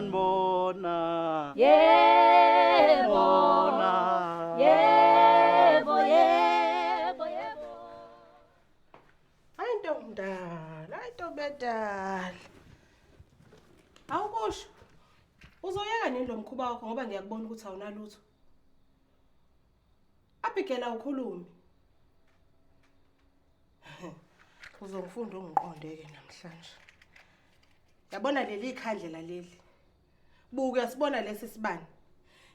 Sanibona. Yebo. Yebo, yebo, yebo. Hayi ntombdala, hayi ntombedala. Awukusho. Uzoyeka nini lo mkhuba wakho ngoba ngiyakubona ukuthi awunalutho. Abigail awukhulumi. Uzongifunda ungiqonde-ke namhlanje. Yabona leli ikhandlela leli. Buka uyasibona lesi sibani.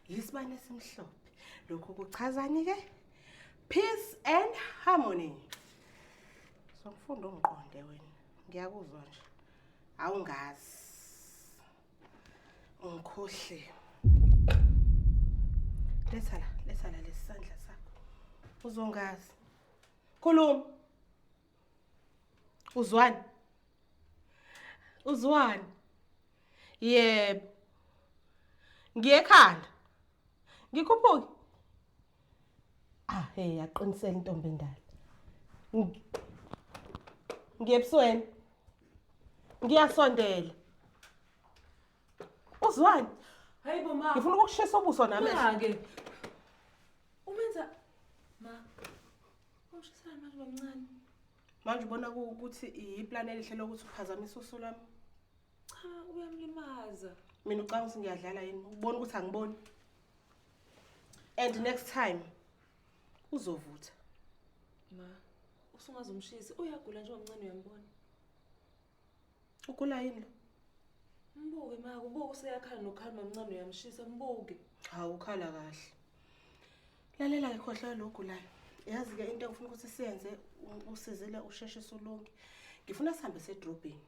Yisibani esimhlophe. Lokhu kuchazani ke? Peace and harmony. Uzongifunda ungiqonde wena. Ngiyakuzwa nje. Awungazi. Ungikhohliwe. Letha la, letha la lesi sandla sakho. Uzongazi. Khuluma. Uzwani? Uzwani? Yebo. Ngiye ekhanda. Ngikhuphuke. Ah, hey, yaqinisela intombi endala. Ngiye ebusweni. Ngiyasondela. Uzwani? Hayibo ma. Ngifuna ukukushisa ubuso namehlo. Ma-ke. Umenza ma. Umshisela manje mamncane. Manje ubona ukuthi iplani elihle lokuthi uphazamise usu lwami. Cha, uyamlimaza. Mina ucabanga ukuthi ngiyadlala yini? Ubona ukuthi angiboni. And next time uzovutha. Ma, usungazumshisi. Uyagula nje mamncane uyambona. Ugula yini lo? Mbuke ma, ubuke useyakhala nokhala mamncane uyamshisa mbuke. Hawu ukhala kahle. Lalela ke khohlwa lo ogulayo. Yazi ke into engifuna ukuthi siyenze usizile usheshise ulunge. Ngifuna sihambe sedrobheni.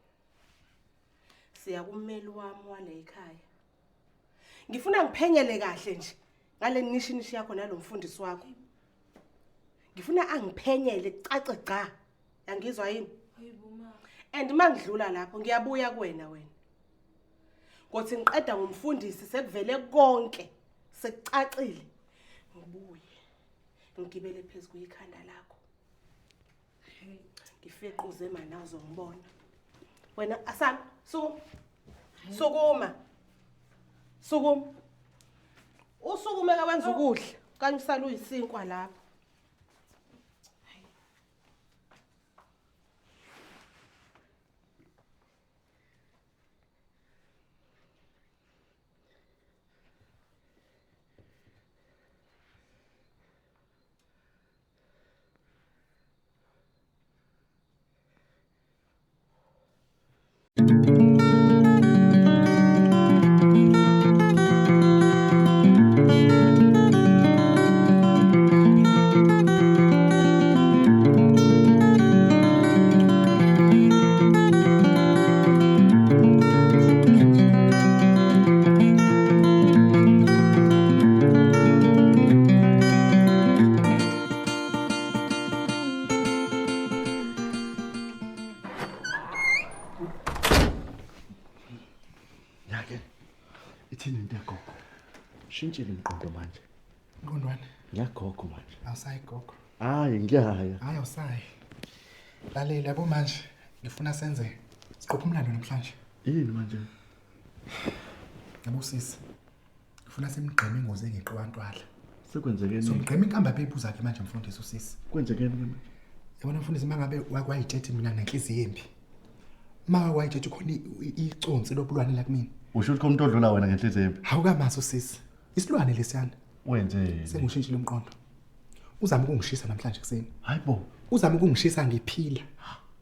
Siya kummeli wami wale ekhaya. Ngifuna ngiphenyele kahle nje ngale nishi nishi yakho nalomfundisi wakho. Ngifuna angiphenyele kucace gca. Yangizwa yini? Hayibo ma. And mangidlula lapho ngiyabuya kuwena wena. Ngothi ngiqeda ngomfundisi sekuvele konke sekucacile. Ngibuye. Ngigibele phezulu kuyikhanda lakho. Ngifequze mana uzongibona. Wena asami sukuma. Sukuma. Sukuma. Usukume ka wenza ukudla kanye usale uyisinkwa lapho. Yake. Ithini into yagogo? Shintshile umqondo manje. Mqondwane, Ngiyagogo manje. awusayi gogo. Hayi ngiyaya. Hayi awusayi. Lalela yabo manje ngifuna senze siqophe umlando namhlanje. Yini manje? Yabo sisi. Ngifuna simgqeme ingozi engeqiwa ntwala. Sekwenzekeni? Somgqema inkamba beyibuza ke manje mfundisi usisi. Kwenzekeni ke manje? Yabona mfundisi mangabe wakwayitshethi mina nenhliziyo embi. Ma wakwayitshethi khona iconsi lobulwane la kumina. Usho ukuthi umuntu odlula wena ngenhliziyo embi. Awukamazi usisi. Isilwane lesiyana Wenzeni? sengushintshile umqondo. Uzama ukungishisa namhlanje kuseni. Hayibo. Uzama ukungishisa ngiphila.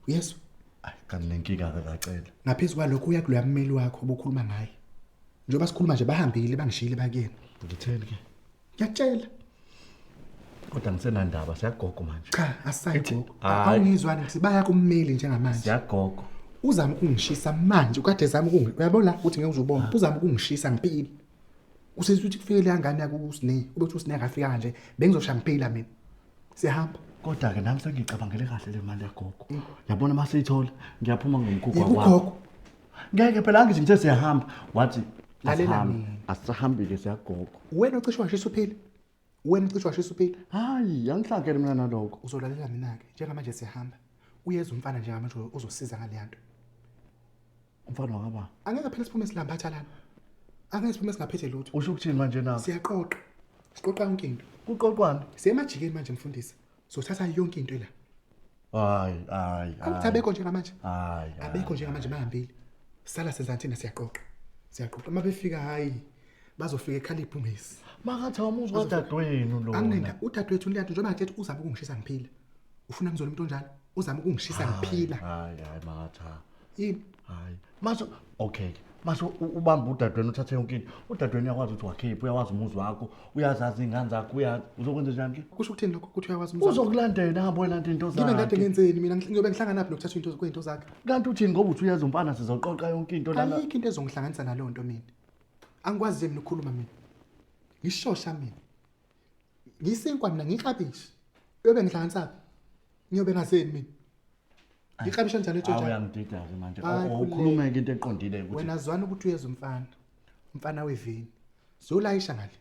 Yesu. Ayi kanti nenkinga ke kacela. Ngaphezu kwalokho uya kuloya mmeli wakho obukhuluma ngaye. Njengoba sikhuluma nje bahambile bangishiyile bakuyena. Ngitheni ke? Ngiyakutshela. Kodwa ngisenandaba siyagogo manje. Cha, asisayi gogo. Hhayi. Awungizwani ngithi baya kummeli njengamanje. Siyagogo. Uzama ukungishisa manje, ukade zama ukungi. Uyabona la ukuthi ngeke uzubona. Uzama ukungishisa ngiphila. Usithi ukuthi kufike le ngane yakho uSine, ube uthi uSine akafika kanje, bengizoshaya ngiphila mina. Siyahamba. Kodwa ke nami sengicabangele kahle le mali yagogo. Yabona uma siyithola ngiyaphuma ngomkhukhu Yebo wakho. gogo. Ngeke phela angithi ngithe siyahamba. Wathi Lalela asihambe. mina. Asihambi ke siyagogo. Wena ucishe washisa uphila. Wena ucishe washisa uphila. Hayi, angihlangene mina nalokho. Uzolalela mina ke. Njengamanje siyahamba. Uyeza umfana njengamanje uzosiza ngale nto. Umfana wakaba. Angeke phela siphume silambatha lana. Angeke siphume singaphethe lutho. Usho ukuthini manje na? Siyaqoqa. Siqoqa yonke into. Kuqoqwana. Siyemajikeni manje mfundisi. Sothatha yonke into la. Hayi, hayi. Awuthi abekho njengamanje. Hayi. Abekho njengamanje bahambile. Sala senza thina siyaqoqa. Siyaqoqa. Uma befika hayi bazofika ekhala ibhungisi. Makathi awumuzwa udadewenu lona. Anginenda udadewethu uliyanto njengoba ngithi uzama ukungishisa ngiphila. Ufuna ngizole umuntu onjalo? Uzama ukungishisa ngiphila. Hayi, hayi makatha. Yini? Hayi. Mase okay. Mase ubamba udadewenu uthathe yonke into. Udadewenu uyakwazi ukuthi wakhipha, uyawazi umuzi wakho, uyazazi izingane zakho, uyazi. Uzokwenza njani ke? Kusho ukuthini lokho ukuthi uyawazi umzamo? Uzokulandela hambe oyelanda into Ngibe ngade zakhe. ngenzeni mina ngiyobe ngihlanganaphi nokuthatha into kwento zakhe? Kanti uthini ngoba uthi uyazi umfana sizoqoqa yonke into lana. Ayikho into ezongihlanganisa naleyo nto mina. Angikwazi nje mina ukukhuluma mina. Ngishosha mina. Ngisinkwa mina ngiklabishi. Uyobe ngihlanganisaphi? Ngiyobe ngazeni mina? Ngiklabisha njalo Awu etshontsha. uyangidida-ke manje. Hayi, Ukhulumeke into eqondile ukuthi Wena zwana ukuthi uyeza umfana. Umfana wevini. Siyolayisha ngale.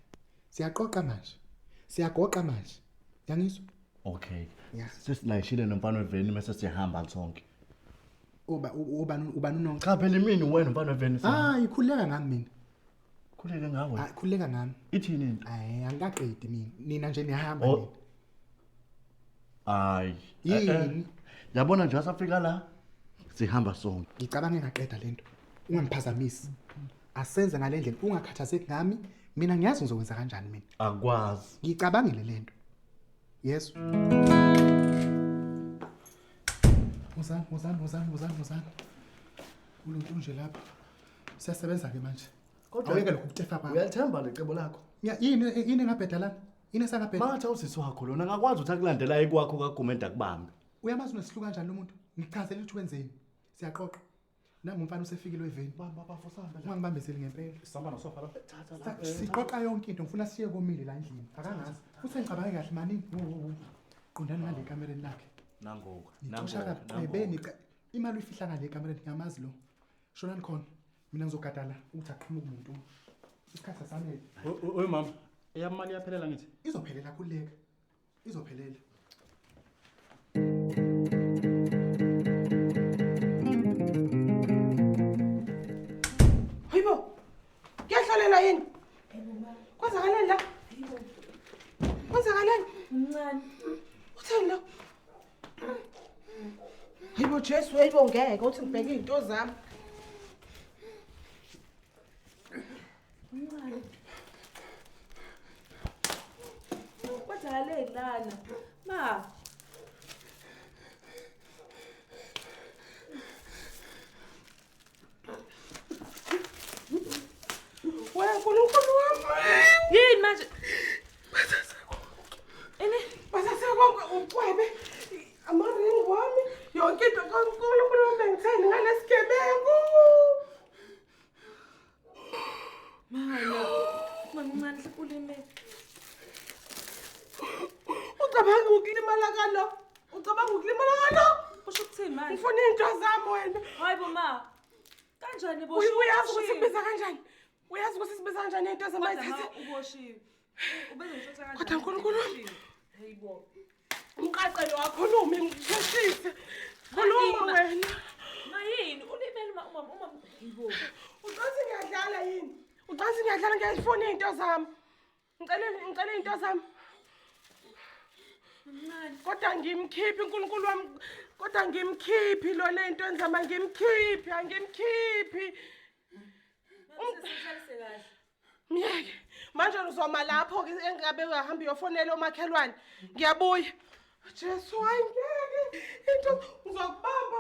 Siyaqoqa manje. Siyagoqa manje. Yangizwa? okay. Ya. Sesilayishile nomfana weveni mase siyahamba sonke. Uba ubani ubani unonke. Cha phela imini wena umfana weveni sihamba. Hayi khuleka ngami mina. Khuleke ngawe. Hayi khuleka ngami. Ithini into? Hayi angikaqedi mina. Nina nje niyahamba Oh. nina. Hayi. Yini? Eh, eh. Yabona nje asafika la sihamba sonke. Ngicabanga ngaqeda lento. Ungangiphazamisi. Asenze ngale ndlela ungakhathazeki ngami. Mina ngiyazi ngizokwenza kanjani mina. Akwazi. Ngicabangile lento. Yesu. Uzani, uzani, uzani, uzani, uzani. Uluntu nje lapha. Siyasebenza ke manje. Kodwa- Awuyeke lokhu kutefa kwakho. Uyalithemba lecebo lakho? Yini yini engabheda lana? Yini esangabheda? Makathi awusisi wakho lona angakwazi ukuthi akulandela ekwakho kaGumede akubambe. Uyamazi unesihluku kanjani lo muntu? Ngichazele ukuthi wenzeni. Siyaqoqa. Nangu umfana usefikile weveni. Bamba bafo sambe. Ungangibambezeli ngempela. Sihamba nosofa la. Siqoqa yonke into ngifuna siye komile la endlini. Akangazi. Futhi ngicabange kahle manini. Qondani ngale kamereni lakhe. Nangoku. Nicosha kaxebeni imali uyifihla ngale kamereni ngiyamazi lo. Shonani khona. Mina ngizogada la ukuthi aqhamuke umuntu. Isikhathi asanele. Oy mama, eyami imali iyaphelela ngithi. Izophelela khululeka. Izophelela. Hayibo. Kuyahlalela yini? Kwenzakaleni la? Kwenzakaleni? Mncane. Utheni lo? Hayibo Jesu, hayibo ngeke uthi ngibheke izinto zami. Mncane. Kwenzakaleni lana? Ma. Wena nkulunkulu wami. Yini manje? Ene Basase konke ucwebe amaringi wami yonke into kaNkulunkulu wami bengitheni ngalesigebengu. mana. Mamncane ulimele. Ucabanga ukulimala kalo? Ucabanga ukulimala kalo? Kusho ukuthini manje? Ngifuna izinto zami wena. Hayibo ma. Kanjani boshiwe? Uyazi ukuthi sibiza kanjani? Uyazi ukuthi sibiza kanjani izinto Kodwa ma zamayithathe? uboshiwe. Ubezongishotha kanjani? Kodwa Nkulunkulu wami. Hayibo. Umqaqelo wakhuluma ngisheshise. Khuluma Ma- wena. Ma yini? Ulimele ma uma uma hayibo. Ucathi ngiyadlala yini? Ucathi ngiyadlala ngiyazifuna izinto zami. Ngicela izinto zami. Mncane. Kodwa ngimkhiphi uNkulunkulu wami. Kodwa ngimkhiphi lo lento enzama ngimkhiphi, angimkhiphi. Sesihlalise kahle. Myeke. Manje uzoma lapho ke engabe uyahamba uyofonela omakhelwane. Ngiyabuya. Jesu hayi ngeke. Into ngizokubamba